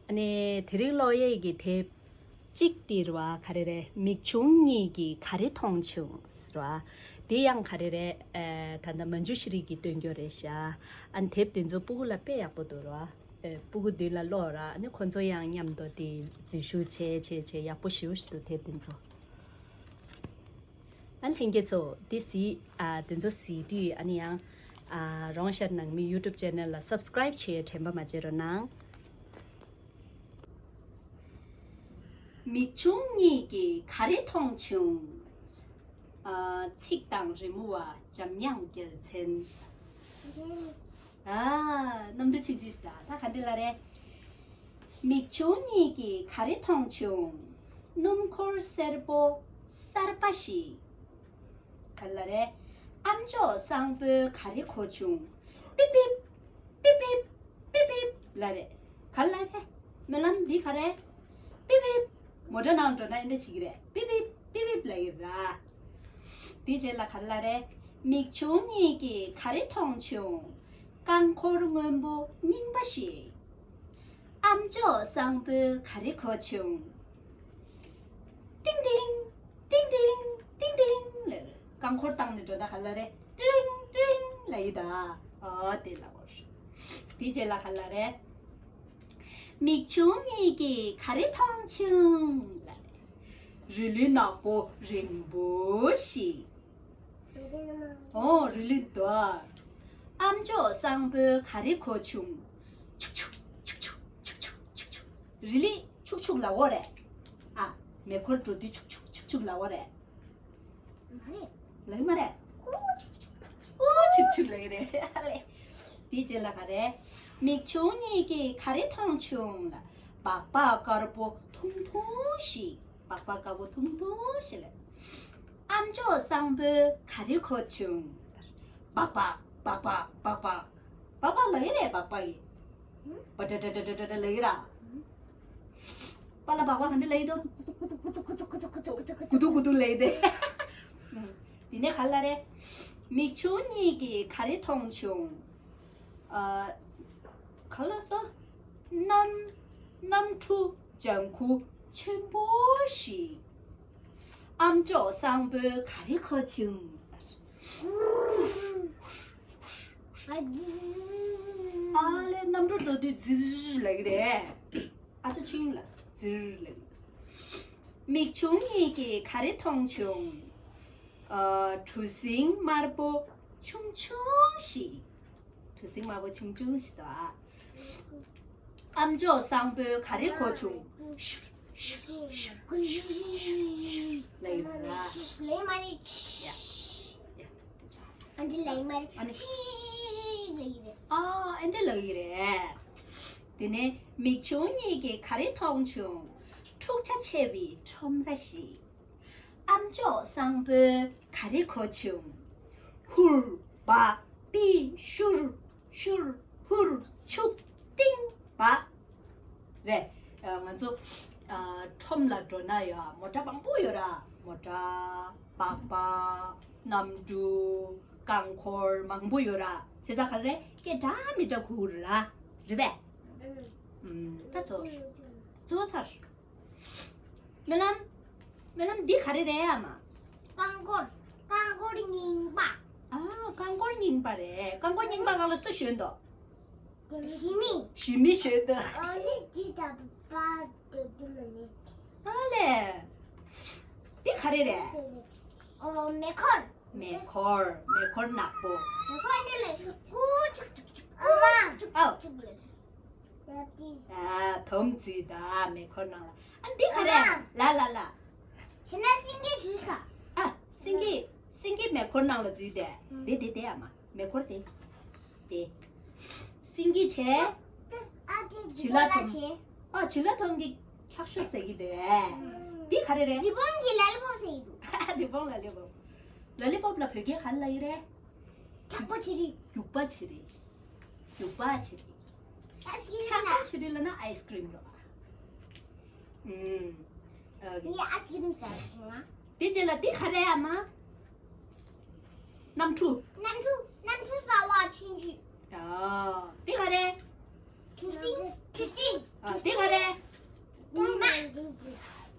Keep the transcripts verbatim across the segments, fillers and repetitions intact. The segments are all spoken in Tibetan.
ཨ་ནི་དེ་རིང་ཀློག་ཡས་ཀྱི་དེབ་གཅིག་དེ་རེད་བ། ག་རེ་རེད། མིག་ཆུང་གཉིས་ཀྱིས་ག་རེ་མཐོང་བྱུང་ཟེར་བ། དེ་ཡང་ག་རེ་རེད། ཨ། ད་ལྟ་མན་ཇུ་ཤི་རི་གིས་བཏོན་རྒྱུ་རེད་ཤག་ཨ་ནི་དེབ་དེ་ཚོ་སྤུ་གུ་ལ་དཔེ་ཡག་པོ་འདུག་རེད་བ། ཨ། སྤུ་གུ་མདུན་ལ་ཀློག་ར། ཨ་ནི་ཁོ་ཚོ་ཡང་མཉམ་དུ་དེ་འཛུལ་ཞུགས་བྱས་བྱས་བྱས་ཡག་པོ་ཞེ་པོ་ཞིག་འདུག་དེབ་དེ་ཚོ། ཨ། ལྷན་རྒྱས་ཚོ། འདི་གཟིགས། ཨ། དེ་ཚོ་གཟིགས་དུས་ཨ་ནི་ཡང་། ཨ། རོང་ཤར་ནང་མི་YouTube channel ལ་subscribe བྱེད་དྲན་པ་མ་བརྗེད་རོགས་གནང་། མིག་ཆུང་གཉིས་ཀྱིས་ག་རེ་མཐོང་བྱུང་། ཨ། ཚིག་དང་རི་མོ་བ་འཇམ་དབྱངས་རྒྱལ་མཚན། ཨ། གནམ་གྲུ་ཆུང་ཆུང་ཞིག་ད་ད་ག་འདྲ་ལབ་རེད། མིག་ཆུང་གཉིས་ཀྱིས་ག་རེ་མཐོང་བྱུང་། སྣུམ་འཁོར་སེར་པོ་གསར་པ་ཞིག་ག་ལབ་རེད། ཨ་མཆོག་སང་པོས་ག་རེ་གོ་བྱུང་། པིབ་པིབ། པིབ་པིབ། པིབ་པིབ་ལབ་རེད། ག་ལབ་རེད། སྨོན་ལམ་འདི་ག་རེད། པིབ་པིབ། མོ་ཊ་ནང་འགྲོ་ན་འདི་འདྲ་བྱེད་ཀྱི་རེད། པིབ་པིབ། པིབ་པིབ་ལབ་ཀྱི་ར། དེའི་རྗེས་ལ་ག་ལབ་རེད། མིག་ཆུང་གཉིས་ཀྱིས་ག་རེ་མཐོང་བྱུང་། རྐང་འཁོར་སྔོན་པོ་རྙིང་པ་ཞིག་ཨ་མཆོག་སང་པོས་ག་རེ་གོ་བྱུང་། ཏིང་ཏིང་། ཏིང་ཏིང་། ཏིང་ཏིང་ལབ་རེད། རྐང་འཁོར་བཏང་ནས་འགྲོ་ན་ག་ལབ་རེད། ཏིང་ཏིང་ལབ་ཡི་ད། ཨོ་དེ་ལབ་པ་རེད། དེའི་རྗེས་ལ་ག་ལབ་རེད། མིག་ཆུང་གཉིས་ཀྱིས་ག་རེ་མཐོང་བྱུང་ལབ་རེད། རི་ལི་ནག་པོ་རིང་པོ་ཞིག་ཨོ་རི་ལི་དོ། ཨ་མཆོག་སང་པོས་ག་རེ་གོ་བྱུང་། ཆུག་ཆུག་ཆུག་ཆུག་ཆུག་ཆུག་ཆུག་ཆུག་རི་ལི་ཆུག་ཆུག་ལབ་ཀྱི་ཡོད་རེད། ཨ། མེ་འཁོར་འགྲོ་དུས་ཆུག་ཆུག་ཆུག་ཆུག་ལབ་ཀྱི་ཡོད་རེད། མ་རེད། ལབ་ཀྱི་མ་རེད། ཨོ་ཆུག་ཆུག་ཨོ་ཆུག་ཆུག་ལབ་ཀྱི་རེད། ཨ་ལེ། དེའི་རྗེས་ལ་ག་རེ། མིག་ཆུང་གཉིས་ཀྱིས་ག་རེ་མཐོང་བྱུང་ལབ། སྦག་སྦག་དཀར་པོ་ཐུང་ཐུང་ཞིག་སྦག་སྦག་དཀར་པོ་ཐུང་ཐུང་ཞིག་ལབ། ཨ་མཆོག་སང་པོས་ག་རེ་གོ་བྱུང་། སྦག་སྦག་སྦག་སྦག་སྦག་སྦག་སྦག་སྦག་ལབ་ཀྱི་རེད། སྦག་སྦག་གིས། པ་ཏྲ་ཏྲ་ཏྲ་ཏྲ་ལབ་ཀྱི་ར། པ་ལ་སྦག་སྦག་ག་འདྲ་ལབ་ཀྱི་འདུག་གུ་དུག་གུ་དུག་ལབ་ཀྱི་འདུག་དེ་ནས་ག་ལབ་རེད། མིག་ཆུང་གཉིས་ཀྱིས་ག་རེ་མཐོང་བྱུང་། ཨ། ག་ལབ་སོང་། གནམ། གནམ་གྲུ་ལྗང་ཁུ་ཆེན་པོ་ཞིག་ཨ་མཆོག་སང་པོས་ག་རེ་གོ་བྱུང་། ཨ་ལེ། གནམ་གྲུ་འགྲོ་དུས་ཛིར་ལབ་ཀྱི་རེད། ཨ་ཅོ་ཆིང་ལ་ཛིར་ལབ་ཀྱི་རེད། མིག་ཆུང་གཉིས་ཀྱིས་ག་རེ་མཐོང་བྱུང་། ཨ། གྲུ་གཟིངས་དམར་པོ་ཆུང་ཆུང་ཞིག་གྲུ་གཟིངས་དམར་པོ་ཆུང་ཆུང་ཞིག་འདུག་ཨ། ཨ་མཆོག་སང་པོས་ག་རེ་གོ་བྱུང་། ཤུར་ཤུར་ཤུར་ཤུར་ལབ་ཀྱི་འདུག་ཨ། ལབ་མ་རེད། ཡ་ཡ། ཨ་འདི་ལབ་མ་རེད། ཨ་ནི་ཆིག་ལབ་ཀྱི་རེད། ཨ་ཨ་འདི་ལབ་ཀྱི་རེད། དེ་ནས་མིག་ཆུང་གཉིས་ཀྱིས་ག་རེ་མཐོང་བྱུང་། འཁྲུག་ཆ་ཆེ་བའི་ཁྲོམ་ར་ཞིག་ཨ་མཆོག་སང་པོས་ག་རེ་གོ་བྱུང་། ཧུར་བ་པི་ཤུར་ཤུར་ཧུར་ཆུག་ཏིང་བ། རེད། ཨ། ང་ཚོ། ཨ། ཁྲོམ་ལ་འགྲོ་ན་ཡ་མོ་ཊ་མང་པོ་ཡོད་ར། མོ་ཊ། སྦག་སྦག་གནམ་གྲུ། རྐང་འཁོར་མང་པོ་ཡོད་ར། བྱས་ཙང་ག་རེ་སྐད་འདྲ་མི་འདྲ་གོ་གི་རེད་ལ། རེད་པས། ཨུམ། ད་ཚོ། ཚོ་ཚར། སྨོན་ལམ། སྨོན་ལམ་འདི་ག་རེ་རེད་ཨ་མ། རྐང་འཁོར། རྐང་འཁོར་རྙིང་པ། ཨ། རྐང་འཁོར་རྙིང་པ་རེད། རྐང་འཁོར་རྙིང་པ་སྒང་ལ་སུ་ཞོན་འདུག་ཞི་མི། ཞི་མི་ཞོན་འདུག་ཨ་ནི་འདི་ད་པ་དེ་དུ་ལ་ནི། ཨ་ལེ། འདི་ག་རེ་རེད། ཨོ་མེ་འཁོར། མེ་འཁོར། མེ་འཁོར་ནག་པོ། མེ་འཁོར་འདི་ལ་ཀུ་ཅུག་ཅུག་ཅུག་ཀུ་ཅུག་ཅུག་ཅུག་ལ། ཨ། དོམ་ཚིག་ད་མེ་འཁོར་ནང་ལ། ཨ་འདི་ག་རེ། ལ་ལ་ལ། བྱས་ན་སེང་གེ་འཛུལ་ས། ཨ། སེང་གེ། སེང་གེ་མེ་འཁོར་ནང་ལ་འཛུལ་ཏེ། དེ་དེ་དེ་ཨ་མ། མེ་འཁོར་དེ། དེ། སེང་གེ་བྱས། ཨ་དེ་བྱི་ལ་དོམ། ཨ་བྱི་ལ་དོམ་གྱི་འཁྱག་ཤོག་ཟེར་གྱི་འདུག་དེ་ག་རེ་རེད། རི་བོང་གི་ལ་ལི་པོབ་ཟེར་གྱི་འདུག་རི་བོང་ལ་ལི་པོབ། ལ་ལི་པོབ་ལ་བོད་སྐད་ག་རེ་ལབ་ཀྱི་རེད། འཁྱག་པ་ཆེ་རིགས། རྒྱུག་པ་ཆེ་རིགས། རྒྱུག་པ་ཆེ་རིགས། ཨ་སི་ཀི་རིམ་འཁྱག་པ་ཆེ་རིགས་ལབ་ན་ཨའི་སི་ཀི་རིམ་རེད་པ། ཨུམ། ཨོ་ཁེ། ངས་ཨ་སི་ཀི་རིམ་ཟ་བྱུང་ང་། དེ་རྗེས་ལ་དེ་ག་རེ་ཨ་མ། གནམ་གྲུ། གནམ་གྲུ། གནམ་གྲུ་གསར་པ་ཆུང་ཆུང་། ཨ། དེ་ག་རེ། ཐུགས་སྲིན། ཐུགས་སྲིན། ཨ་དེ་ག་རེད། ཉི་མ།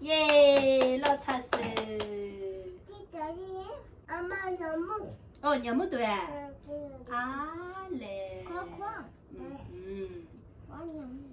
ཡེ་ལོ་ཚ་སི། དེ་ག་རེད། ཨ་མ་ལ་མོ། ཨོ་ཉ་མོ་དུ་ཨ། ཨ་ཨ་ལེ། ཁོ་ཁོ། ཨུམ། ཨ་ཉ་མོ།